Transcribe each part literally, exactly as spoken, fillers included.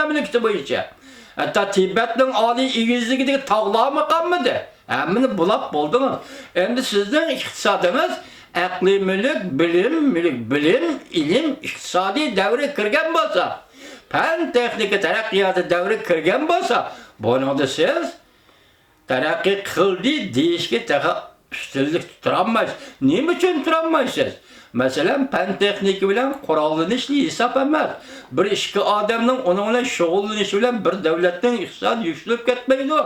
مەملىكىتى بويىچە. ھەتتا تىبەتنىڭ ئالىي ئېگىزلىكىدىكى تاغلارمۇ قالمىدى. ھەممىنى بۇلاپ بولدىڭىز. ئەمدى سىزنىڭ ئىقتىسادىڭىز ئەقلىي مۈلۈك، بىلىم، مۈلۈك، بىلىم، ئىلىم، ئىقتىسادىي دەۋرگە كىرگەن بولسا، پەن تېخنىكا تەرەققىياتى دەۋرىگە كىرگەن بولسا، بۇنىڭدا سىز تەرەققىي قىلدى دېيىشكە تېخى ئۈستۈنلۈك تۇرالمايسىز. نېمە ئۈچۈن تۇرالمايسىز؟ مەسىلەن، پەن تېخنىكا بىلەن قوراللىنىشلا ھېساب ئەمەس. بىر ئىككى ئادەمنىڭ ئۇنىڭ بىلەن شۇغۇللىنىشى بىلەن بىر دۆلەتنىڭ ئىقتىسادى يۈكسىلىپ كەتمەيدۇ.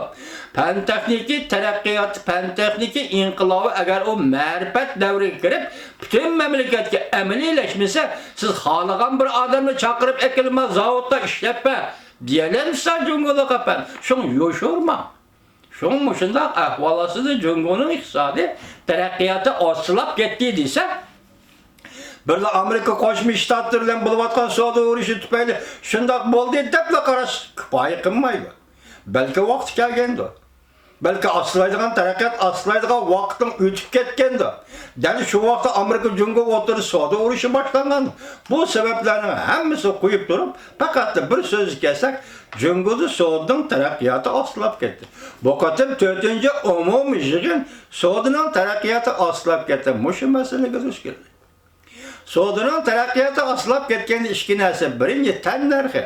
پەن تېخنىكا تەرەققىياتى، پەن تېخنىكا ئىنقىلابى ئەگەر ئۇ مەرىپەت دەۋرىگە كىرىپ، پۈتۈن مەملىكەتكە ئەمەلىيلەشمىسە، سىز خالىغان بىر ئادەمنى چاقىرىپ ئەكېلىمە، زاۋۇتتا ئىشلەتمە دېيەلەمسىز جۇڭگولۇق ئەپەندى. شۇڭا يوشۇرماڭ. شۇڭا مۇشۇنداق ئەھۋال ئاستىدا جۇڭگونىڭ ئىقتىسادىي تەرەققىياتى ئاستىلاپ كەتتى دېسە، بىرلا ئامېرىكا قوشما شتاتلىرى بىلەن بولۇۋاتقان سودا ئۇرۇشى تۈپەيلى شۇنداق بولدى دەپلا قاراش كۇپايە قىلمايدۇ. بەلكى ۋاقتى كەلگەندۇ. بەلكى ئاستىلايدىغان، تەرەققىيات ئاستىلايدىغان ۋاقىتنىڭ ئۆتۈپ كەتكەندۇ. دەل شۇ ۋاقىتتا ئامېرىكا جۇڭگو ئوتتۇرىسىدا سودا ئۇرۇشى باشلانغان. بۇ سەۋەبلەرنىڭ ھەممىسىنى قويۇپ تۇرۇپ، پەقەتلا بىر سۆزگە كەلسەك، جۇڭگودا سودىنىڭ تەرەققىياتى ئاستىلاپ كەتتى. بۇ قېتىم تۆتىنچى ئومۇمىي يىغىن سودىنىڭ تەرەققىياتى ئاستىلاپ كەتتى. مۇشۇ مەسىلىگە دۇچ كەلدى. سودىنىڭ تەرەققىياتى ئاستىلاپ كەتكەندە ئىككى نەرسە. بىرىنچى، تەننەرخى.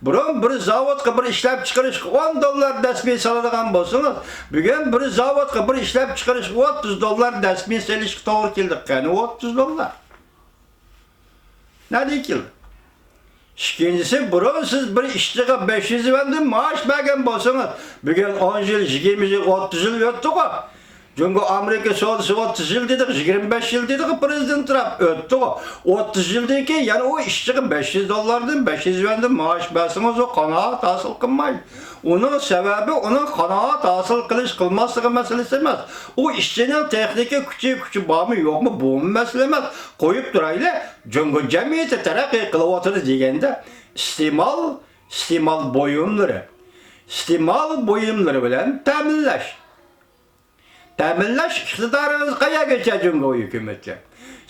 بۇرۇن بىر زاۋۇتقا، بىر ئىشلەپچىقىرىشقا ئون دوللار دەسمى سالىدىغان بولسىڭىز، بۈگۈن بىر زاۋۇتقا، بىر ئىشلەپچىقىرىشقا ئوتتۇز دوللار دەسمى سېلىشقا توغرا كېلىدۇ. قېنى ئوتتۇز دوللار؟ نەدىن كېلدى؟ ئىككىنچىسى، بۇرۇن سىز بىر ئىشچىغا بەش يۈز يۈەندىن مائاش بەرگەن بولسىڭىز، بۈگۈن ئون يىل، يىگىرمە يىل، ئوتتۇز يىل ئۆتتىغۇ. جۇڭگو ئامېرىكا سودىسى ئوتتۇز يىل دېدۇق، يىگىرمە بەش يىل دېدۇق، پىرېزىدېنت ترامپ ئۆتتىغۇ. ئوتتۇز يىلدىن كېيىن يەنە ئۇ ئىشچىغا بەش يۈز دوللاردىن، بەش يۈز يۈەندىن مائاش بەرسىڭىز، ئۇ قانائەت ھاسىل قىلمايدۇ. ئۇنىڭ سەۋەبى ئۇنىڭ قانائەت ھاسىل قىلىش، قىلماسلىقى مەسىلىسى ئەمەس. ئۇ ئىشچىنىڭ تېخنىكا كۈچى، كۈچى بارمۇ، يوقمۇ، بۇمۇ مەسىلە ئەمەس. قويۇپ تۇرايلى، جۇڭگو جەمئىيىتى تەرەققىي قىلىۋاتىدۇ دېگەندە، ئىستېمال، ئىستېمال بۇيۇملىرى، ئىستېمال بۇيۇملىرى بىلەن تەمىنلەش. تەمىنلەش ئىقتىدارىڭىز قەيەرگىچە جۇڭگو ھۆكۈمىتى؟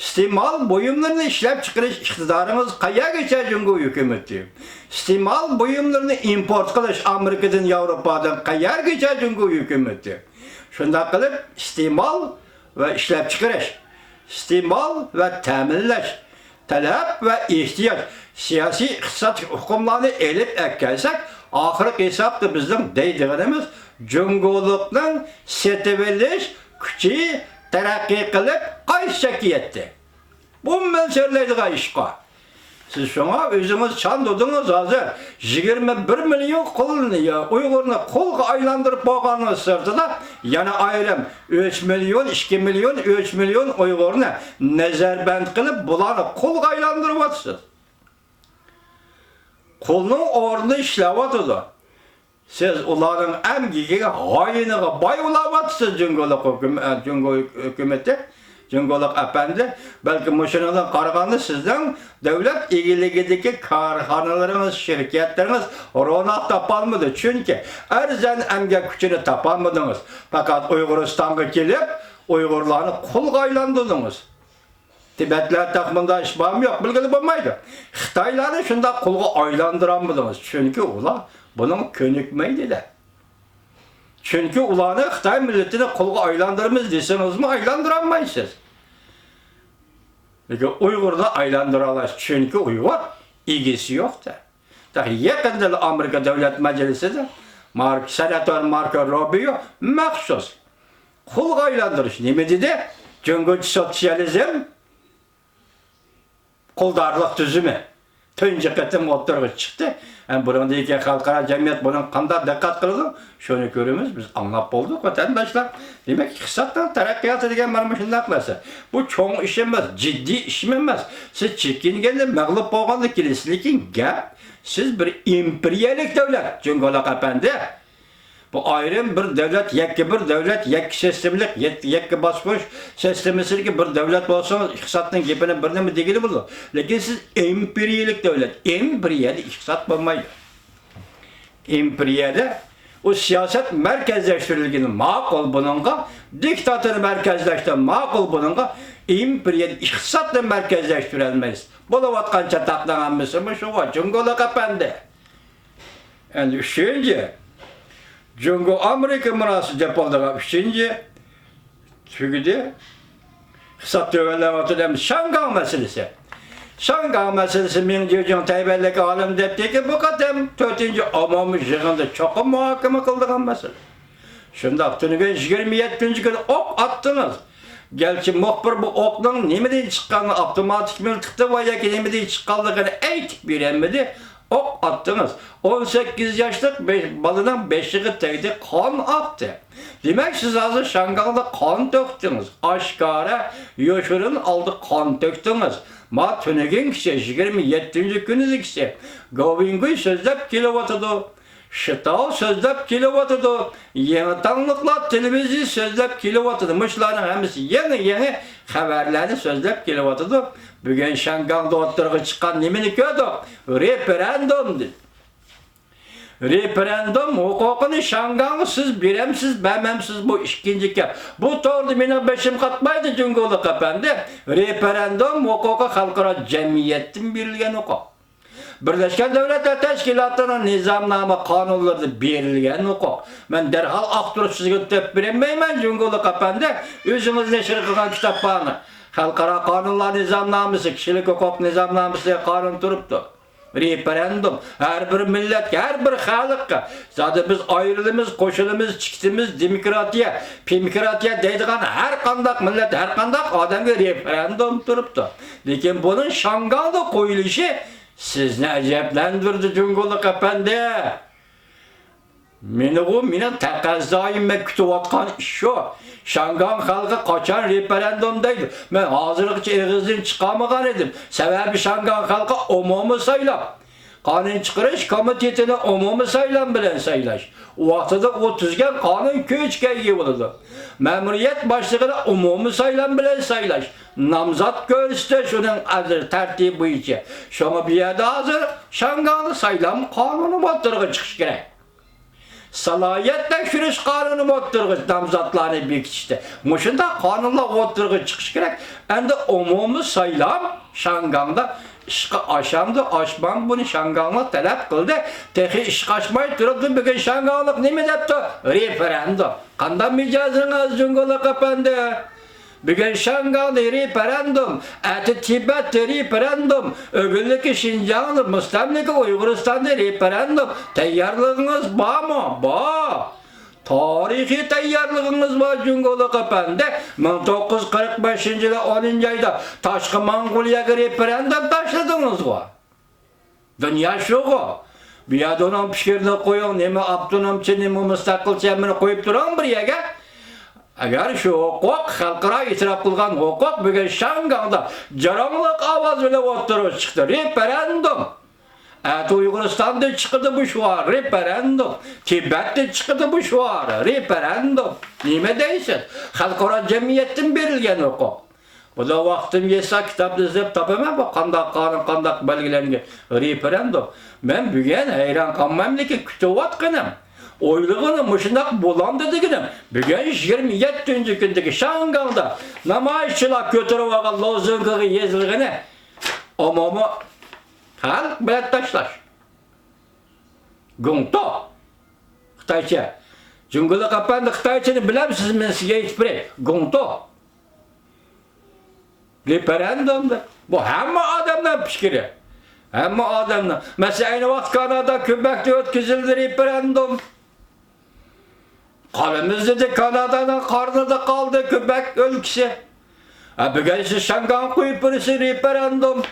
ئىستېمال بۇيۇملىرىنى ئىشلەپچىقىرىش ئىقتىدارىڭىز قەيەرگىچە جۇڭگو ھۆكۈمىتى؟ ئىستېمال بۇيۇملىرىنى ئىمپورت قىلىش ئامېرىكىدىن، ياۋروپادىن قەيەرگىچە جۇڭگو ھۆكۈمىتى؟ شۇنداق قىلىپ، ئىستېمال ۋە ئىشلەپچىقىرىش، ئىستېمال ۋە تەمىنلەش، تەلەپ ۋە ئېھتىياج، سىياسىي ئىقتىسادتىكى ئۇقۇملارنى ئېلىپ ئەكەلسەك، ئاخىرقى ھېسابتا بىزنىڭ دەيدىغىنىمىز جۇڭگولۇقنىڭ سېتىۋېلىش كۈچى تەرەققىي قىلىپ قايسى چەككە يەتتى؟ بۇ مەن سۆزلەيدىغان ئىشقا. سىز شۇڭا ئۆزىڭىز چاندۇردىڭىز ھازىر. يىگىرمە بىر مىليون قۇلنى، يا، ئۇيغۇرنى قۇلغا ئايلاندۇرۇپ بولغاننىڭ سىرتىدا، يەنە ئايرىم ئۈچ مىليون، ئىككى مىليون، ئۈچ مىليون ئۇيغۇرنى نەزەربەند قىلىپ، بۇلارنى قۇلغا ئايلاندۇرۇۋاتىسىز. قۇلنىڭ ئورنىدا ئىشلەۋاتىدۇ. سىز ئۇلارنىڭ ئەمگىكىگە، غايىنىغا باي بولاۋاتىسىز، جۇڭگولۇق ھۆكۈم-، ئە، جۇڭگو ھۆكۈمىتى، جۇڭگولۇق ئەپەندى. بەلكى مۇشۇنىڭدىن قارىغاندا سىزنىڭ دۆلەت ئىگىلىكىدىكى كارخانىلىرىڭىز، شىركەتلىرىڭىز روناق تاپالمىدى. چۈنكى ئەرزان ئەمگەك كۈچىنى تاپالمىدىڭىز. پەقەت ئۇيغۇرىستانغا كېلىپ، ئۇيغۇرلارنى قۇلغا ئايلاندۇردىڭىز. تىبەتلەر تېخى مۇنداق ئىش بارمۇ يوق، بىلگىلى بولمايدۇ. خىتايلارنى شۇنداق قۇلغا ئايلاندۇرالمىدىڭىز، چۈنكى ئۇلار بۇنىڭغا كۆنۈكمەيدىلە. چۈنكى ئۇلارنى خىتاي مىللىتىنى قۇلغا ئايلاندۇرىمىز دېسىڭىزمۇ ئايلاندۇرالمايسىز. لېكىن ئۇيغۇرنى ئايلاندۇرالايسىز، چۈنكى ئۇيغۇر ئىگىسى يوق-دە. تېخى يېقىندىلا ئامېرىكا دۆلەت مەجلىسىدە مارك-، سېناتور ماركو روبىيو مەخسۇس قۇلغا ئايلاندۇرۇش نېمە دېدى؟ جۇڭگوچە سوتسىيالىزم قۇلدارلىق تۈزۈمى تۇنجى قېتىم ئوتتۇرىغا چىقتى. ھەم بۇنىڭدىن كېيىن خەلقئارا جەمئىيەت بۇنىڭغا قانداق دىققەت قىلىدۇ؟ شۇنى كۆرىمىز. بىز ئاڭلاپ بولدۇق، ۋەتەنداشلار. دېمەك، ئىقتىسادنىڭ تەرەققىياتى دېگەن مانا مۇشۇنداق نەرسە. بۇ چوڭ ئىش ئەمەس، جىددىي ئىشمۇ ئەمەس. سىز چېكىنگەندە مەغلۇپ بولغاندا كېلىسىز. لېكىن گەپ، سىز بىر ئىمپېرىيەلىك دۆلەت، جۇڭگولۇق ئەپەندى. بۇ ئايرىم بىر دۆلەت، يەككە بىر دۆلەت، يەككە سىستېمىلىق، يەك-، يەككە باسقۇچ سىستېمىسىدىكى بىر دۆلەت بولسىڭىز، ئىقتىسادنىڭ گېپىنى بىر نېمە دېگىلى بولىدۇ. لېكىن سىز ئىمپېرىيەلىك دۆلەت، ئىمپېرىيەدە ئىقتىساد بولمايدۇ. ئىمپېرىيەدە ئۇ سىياسەت مەركەزلەشتۈرۈلگىنى ماقۇل بۇنىڭغا، دىكتاتور مەركەزلەشتۈرۈلگەن ماقۇل بۇنىڭغا، ئىمپېرىيەدە ئىقتىسادنى مەركەزلەشتۈرەلمەيسىز. بولۇۋاتقان چاتاقنىڭ ھەممىسىمۇ شۇ، جۇڭگولۇق ئەپەندى. ئەمدى ئۈچىنچى، جۇڭگو ئامېرىكا مۇناسىۋىتى دەپ بولىدىغان ئۈچىنچى تۈگىدى. ئىقتىساد تۆۋەنلەۋاتىدۇ. ئەمدى شياڭگاڭ مەسىلىسى. شياڭگاڭ مەسىلىسى مىڭ جېجىڭ تەيۋەنلىك ئالىم دەپتىكى، بۇ قېتىم تۆتىنچى ئومۇمىي يىغىندا چوقۇم مۇھاكىمە قىلىدىغان مەسىلە. شۇنداق، تۈنۈگۈن يىگىرمە يەتتىنچى كۈنى ئوق ئاتتىڭىز. گەرچە مۇخبىر بۇ ئوقنىڭ نېمىدىن چىققانلىقىنى، ئاپتوماتىك مىلتىقتىن ۋە ياكى نېمىدىن چىققانلىقىنى ئېيتىپ بېرەلمىدى. ئوق ئاتتىڭىز. ئون سەككىز ياشلىق بە-، بالىنىڭ بېشىغا تەگدى، قان ئاقتى. دېمەك، سىز ھازىر شياڭگاڭدا قان تۆكتىڭىز. ئاشكارا، يوشۇرۇن ھالدا قان تۆكتىڭىز. ما تۈنۈگۈن كېچە، يىگىرمە يەتتىنچى كۈنى كېچە گوۋېنگۇي سۆزلەپ كېلىۋاتىدۇ. شىتاۋ سۆزلەپ كېلىۋاتىدۇ. يېڭى تاڭلىقلار تېلېۋىزىيە سۆزلەپ كېلىۋاتىدۇ. مۇشۇلارنىڭ ھەممىسى يېڭى، يېڭى خەۋەرلەرنى سۆزلەپ كېلىۋاتىدۇ. بۈگۈن شياڭگاڭدا ئوتتۇرىغا چىققان نېمىنى كۆردۇق؟ رېفېرېندۇم دېدى. رېفېرېندۇم ھوقۇقىنى شياڭگاڭغا سىز بېرەمسىز، بەرمەمسىز، بۇ ئىككىنچى گەپ. بۇ توغرىدا مېنىڭ بېشىم قاتمايدۇ، جۇڭگولۇق ئەپەندى. رېفېرېندۇم ھوقۇقى خەلقئارا جەمئىيەتتىن بېرىلگەن ھوقۇق. بىرلەشكەن دۆلەتلەر تەشكىلاتىنىڭ نىزامنامە قانۇنلىرىدا بېرىلگەن ھوقۇق. مەن دەرھال ئاختۇرۇپ سىزگە دەپ بېرەلمەيمەن، جۇڭگولۇق ئەپەندى. ئۆزىڭىز نەشر قىلغان كىتابخانا، خەلقئارا قانۇنلار نىزامنامىسى، كىشىلىك ھوقۇق نىزامنامىسى قانۇن تۇرۇپتۇ. رېفېرېندۇم ھەر بىر مىللەتكە، ھەر بىر خەلققە، زادى بىز ئايرىلىمىز، قوشۇلىمىز، چىقىمىز، دېموكراتىيە، پېموكراتىيە دەيدىغان ھەر قانداق مىللەت، ھەر قانداق ئادەمگە رېفېرېندۇم تۇرۇپتۇ. لېكىن بۇنىڭ شياڭگاڭدا قويۇلۇشى سىزنى ئەجەبلەندۈردى، جۇڭگولۇق ئەپەندى. مېنىغۇ، مېنىڭ تەقەززايىم، مەن كۈتۈۋاتقان ئىش شۇ. شياڭگاڭ خەلقى قاچان رېفېرېندۇم دەيدۇ؟ مەن ھازىرغىچە ئېغىزدىن چىقارمىغان ئىدىم. سەۋەبى، شياڭگاڭ خەلقى ئومۇمىي سايلاپ، قانۇن چىقىرىش كومىتېتىنى ئومۇمىي سايلام بىلەن سايلاش، ۋاقتىدا ئۇ تۈزگەن قانۇن كۈچكە ئىگە بولىدۇ. مەمۇرىيەت باشلىقىنى ئومۇمىي سايلام بىلەن سايلاش، نامزات كۆرسىتىش، ئۇنىڭ ئەدىل تەرتىپى بويىچە. شۇڭا بۇ يەردە ھازىر شياڭگاڭدا سايلام قانۇنى ئوتتۇرىغا چىقىشى كېرەك. سالاھىيەت تەكشۈرۈش قانۇنى ئوتتۇرىغا، نامزاتلارنى بېكىتىشتە مۇشۇنداق قانۇنلار ئوتتۇرىغا چىقىشى كېرەك. ئەمدى ئومۇمىي سايلام شياڭگاڭدا ئىشقا ئاشامدۇ، ئاشمامدۇ، بۇنى شياڭگاڭلار تەلەپ قىلدى. تېخى ئىشقا ئاشماي تۇرۇپلا بۈگۈن شياڭگاڭلىق نېمە دەپتۇ؟ رېفېرېندۇم. قانداق مىجەزىڭىز، جۇڭگولۇق ئەپەندى؟ بۈگۈن شياڭگاڭدا رېفېرېندۇم، ئەتە تىبەتتە رېفېرېندۇم، ئۆگۈنلۈكى شىنجاڭدا، مۇستەملىكە ئۇيغۇرىستاندا رېفېرېندۇم. تەييارلىقىڭىز بارمۇ؟ بار. تارىخىي تەييارلىقىڭىز بار، جۇڭگولۇق ئەپەندى. مىڭ توققۇز يۈز قىرىق بەشىنچى يىلى ئونىنچى ئايدا تاشقى موڭغۇلىيەگە رېفېرېندۇم تاشلىدىڭىزغۇ. دۇنيا شۇغۇ. بۇ يەردە ئۇنىڭ پىكرىنى قويۇڭ، نېمە ئاپتونومچى، نېمە مۇستەقىلچى، ھەممىنى قويۇپ تۇرۇڭ بىر يەرگە. ئەگەر شۇ ھوقۇق، خەلقئارا ئېتىراپ قىلغان ھوقۇق بۈگۈن شياڭگاڭدا جاراڭلىق ئاۋاز بىلەن ئوتتۇرىغا چىقتى، رېفېرېندۇم. ئەتە ئۇيغۇرىستاندا چىقىدۇ بۇ شوئار، رېفېرېندۇم. تىبەتتە چىقىدۇ بۇ شوئار، رېفېرېندۇم. نېمە دەيسىز؟ خەلقئارا جەمئىيەتتىن بېرىلگەن ھوقۇق. بۇدا ۋاقتىم يەتسە، كىتابتا ئىزدەپ تاپىمەن، بۇ قانداق قانۇن، قانداق بەلگىلەنگەن رېفېرېندۇم. مەن بۈگۈن ھەيران قالماملىكى كۈتۈۋاتقىنىم، ئويلىغىنىم مۇشۇنداق بولامدۇ دېگىنىم. بۈگۈن يىگىرمە يەتتىنچى كۈندىكى شياڭگاڭدا نامايىشچىلار كۆتۈرۈۋالغان لوزۇنكىغا يېزىلغىنى ئومۇمىي خەلق بىلەت تاشلاش. گۇڭتو. خىتايچە. جۇڭگولۇق ئەپەندى، خىتايچىنى بىلەمسىز؟ مەن سىزگە ئېيتىپ بېرەي. گۇڭتو. رېفېرېندۇم دەپ. بۇ ھەممە ئادەمنىڭ پىكرى. ھەممە ئادەمنىڭ. مەسىلەن، ئەينى ۋاقىت كانادا، كېبېكتا ئۆتكۈزۈلدى رېفېرېندۇم. قالىمىز دېدى، كانادانىڭ قارنىدا قالدى كېبېك ئۆلكىسى. ھە، بۈگۈن سىز شياڭگاڭ قويۇپ بېرىسىز، رېفېرېندۇم.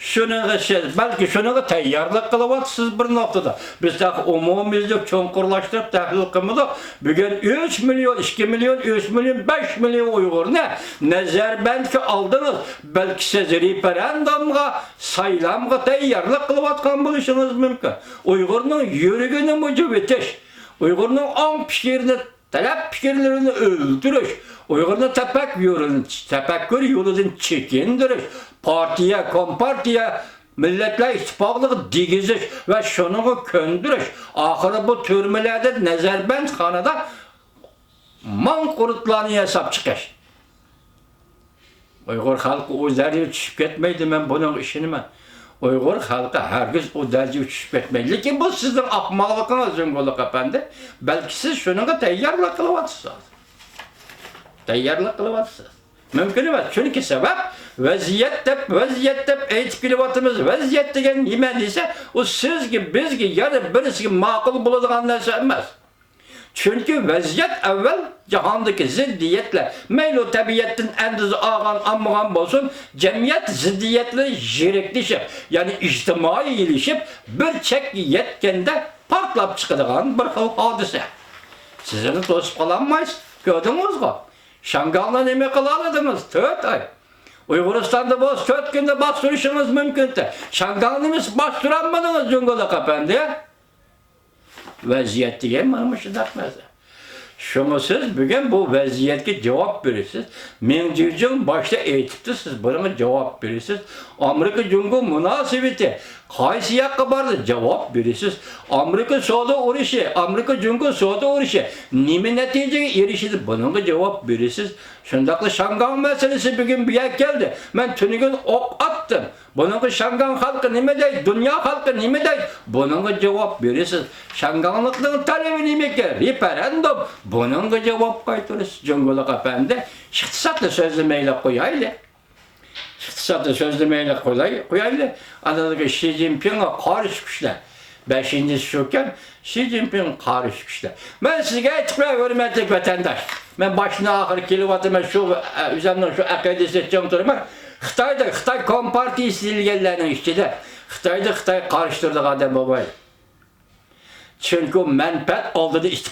شۇنىڭغا سىز، بەلكى شۇنىڭغا تەييارلىق قىلىۋاتىسىز بىر نۇقتىدا. بىز تېخى ئومۇميۈزلۈك چوڭقۇرلاشتۇرۇپ تەھلىل قىلمىدۇق. بۈگۈن ئۈچ مىليون، ئىككى مىليون، ئۈچ مىليون، بەش مىليون ئۇيغۇرنى نەزەربەندكە ئالدىڭىز. بەلكى سىز رېفېرېندۇمغا، سايلامغا تەييارلىق قىلىۋاتقان بولۇشىڭىز مۇمكىن. ئۇيغۇرنىڭ يۈرىكىنى مۇجۇۋېتىش، ئۇيغۇرنىڭ ئاڭ پىكرىنى، تەلەپ پىكىرلىرىنى ئۆلتۈرۈش، ئۇيغۇرنى تەپەككۇرىنى، تەپەككۇر يولىدىن چېكىندۈرۈش، پارتىيە، كومپارتىيە، مىللەتلەر ئىتتىپاقلىقى دېگۈزۈش ۋە شۇنىڭغا كۆندۈرۈش، ئاخىرى بۇ تۈرمىلەردە، نەزەربەندخانىدا ماڭقۇرتلارنى ياساپ چىقىش. ئۇيغۇر خەلقى ئۇ زەرگە چۈشۈپ كەتمەيدۇ، مەن بۇنىڭغا ئىشىنىمەن. ئۇيغۇر خەلقى ھەرگىز ئۇ دەرىجىگە چۈشۈپ كەتمەيدۇ. لېكىن بۇ سىزنىڭ ئاقماقلىقىڭىز، جۇڭگولۇق ئەپەندى. بەلكى سىز شۇنىڭغا تەييارلىق قىلىۋاتىسىز ھازىر. تەييارلىق قىلىۋاتىسىز. مۇمكىن ئەمەس. چۈنكى سەۋەب، ۋەزىيەت دەپ، ۋەزىيەت دەپ ئېيتىپ كېلىۋاتىمىز. ۋەزىيەت دېگەن نېمە دېسە، ئۇ سىزگە، بىزگە، يەنە بىرسىگە ماقۇل بولىدىغان نەرسە ئەمەس. چۈنكى ۋەزىيەت ئەۋۋەل جاھاندىكى زىددىيەتلەر، مەيلى تەبىئەتتىن ئەندىزە ئالغان، ئالمىغان بولسۇن، جەمئىيەت زىددىيەتلىرى يىرىكلىشىپ، يەنى ئىجتىمائىيلىشىپ، بىر چەككە يەتكەندە پارتلاپ چىقىدىغان بىر خىل ھادىسە. سىز ئۇنى توسۇپ قالالمايسىز. كۆردىڭىزغۇ؟ شياڭگاڭنى نېمە قىلالىدىڭىز؟ تۆت ئاي. ئۇيغۇرىستاندا بولسا تۆت كۈندە باستۇرۇشىڭىز مۇمكىنتى. شياڭگاڭنى مىس-، باستۇرالمىدىڭىز، جۇڭگولۇق ئەپەندى. ۋەزىيەت دېگەن مانا مۇشۇنداق نەرسە. شۇڭا سىز بۈگۈن بۇ ۋەزىيەتكە جاۋاب بېرىسىز. مېڭ جىجىڭ باشتا ئېيتىپتۇ، سىز بۇنىڭغا جاۋاب بېرىسىز. ئامېرىكا جۇڭگو مۇناسىۋىتى قايسى ياققا باردى؟ جاۋاب بېرىسىز. ئامېرىكا سودا ئۇرۇشى، ئامېرىكا جۇڭگو سودا ئۇرۇشى نېمە نەتىجىگە ئېرىشىدۇ؟ بۇنىڭغا جاۋاب بېرىسىز. شۇنداقلا شياڭگاڭ مەسىلىسى بۈگۈن بۇ يەرگە كەلدى. مەن تۈنۈگۈن ئوق ئاتتىم. بۇنىڭغا شياڭگاڭ خەلقى نېمە دەيدۇ؟ دۇنيا خەلقى نېمە دەيدۇ؟ بۇنىڭغا جاۋاب بېرىسىز. شياڭگاڭلىقنىڭ تەلىپى نېمىكەن؟ رېفېرېندۇم. بۇنىڭغا جاۋاب قايتۇرىسىز. جۇڭگولۇق ئەپەندى، ئىقتىسادنى سۆزلىمەيلى قويايلى. ئىقتىسادنى سۆزلىمەيلى قوياي-، قويايلى. ئانىڭدىن كېيىن شى جىنپىڭغا قارشى كۈچلەر. بەشىنچىسى شۇكەن، شى جىنپىڭغا قارشى كۈچلەر. مەن سىزگە ئېيتىپ قوياي، ھۆرمەتلىك ۋەتەنداش. مەن باشتىن ئاخىر كېلىۋاتىمەن شۇ، ئە، ئۆزۈمنىڭ شۇ ئەقىدىسىدە چىڭ تۇرىمەن. خىتايدا خىتاي كومپارتىيىسى دېيىلگەنلەرنىڭ ئىچىدە خىتايدا خىتاي قارشى تۇرىدىغان ئادەم بولمايدۇ. چۈنكى ئۇ مەنپەئەت ئالدىدا ئىتتىپاق